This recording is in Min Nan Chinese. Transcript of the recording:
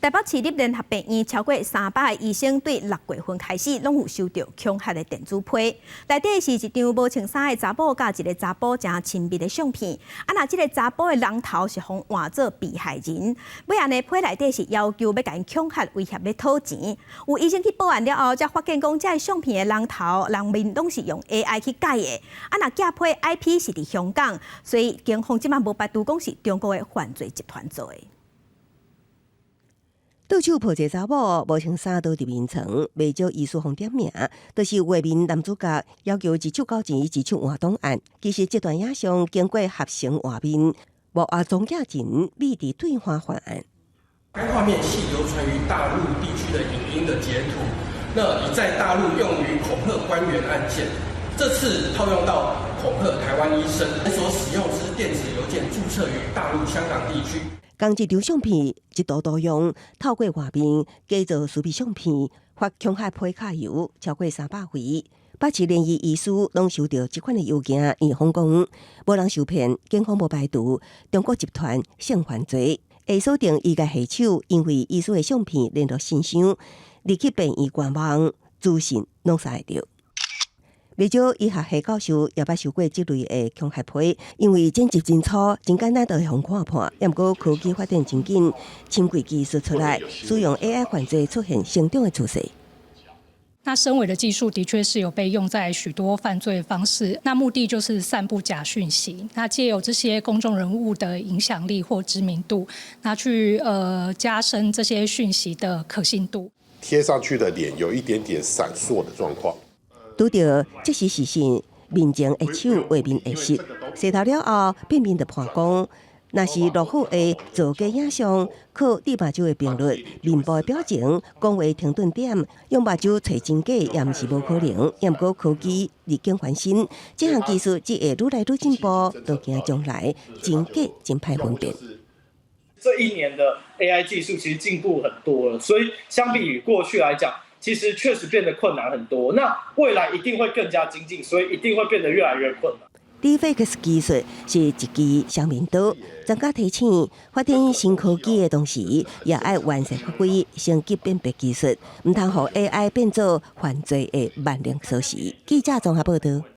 台北市立聯合病院超過300个醫生對6月份開始，攏有收著恐嚇的電子批。內底是一張無穿衫的查某佮一个查埔誠親密的相片。啊，若這个查埔的人頭是予換做被害人，尾仔呢批內底是要求欲共𪜶恐嚇威脅欲討錢。有醫生去報案了後，才發現講這个相片的人頭人面攏是用 AI 去改的。啊，若寄批 IP 是佇香港，所以警方這馬無排除講是中國的犯罪集團做的。倒手抱一个查某，無穿衫倒佇眠床，袂少醫師予點名，就是畫面男主角要求一手交錢，一手換檔案。其實這段影像經過合成畫面，幕後莊敬仁秘佇對岸犯案。該畫面係流傳於大陸地區的影音的截圖，那已在大陸用於恐嚇官員案件，這次套用到恐嚇台灣醫生所使用之電子郵件註冊於大陸香港地區。仝一張相片，一圖多用，透過畫面假造私密相片，發恐嚇批卡郵超過300回。北市聯醫醫師攏收著這款的郵件，院方講無人受騙，警方無排除中國集團性犯罪，會鎖定伊个下手，因為醫師的相片聯絡信箱，入去病院官網資訊攏查會著。袂少醫學系教授也捌收過這類的恐嚇批，因為剪輯真粗，真簡單就會予看破。毋過科技發展真緊，深櫃技術出來，使用 AI 犯罪出現成長的趨勢。那深偽的技術的確是有被用在許多犯罪方式，那目的就是散布假訊息。那借由這些公眾人物的影響力或知名度，那去加深這些訊息的可信度。貼上去的臉有一點點閃爍的狀況。拄著這時視線，面前的手畫面會熄，洗頭了後變面就曝光。若是落雨的造假影像，靠你目睭的頻率、面部的表情、講話停頓點，用目睭揣真假也毋是無可能。毋過科技日經翻新，這項技術只會愈來愈進步，都驚將來真假真歹分辨。這一年的 AI 技術其實進步很多了，所以相比於過去來講，其實確實變得困難很多。那未來一定會更加精進，所以一定會變得越來越困難。 Deepfake 技術是一支雙面刀，專家提醒，發展新科技的同時，也愛完善法規，升級辨別技術，毋通予 AI 變做犯罪的萬能鎖匙。記者綜合報道。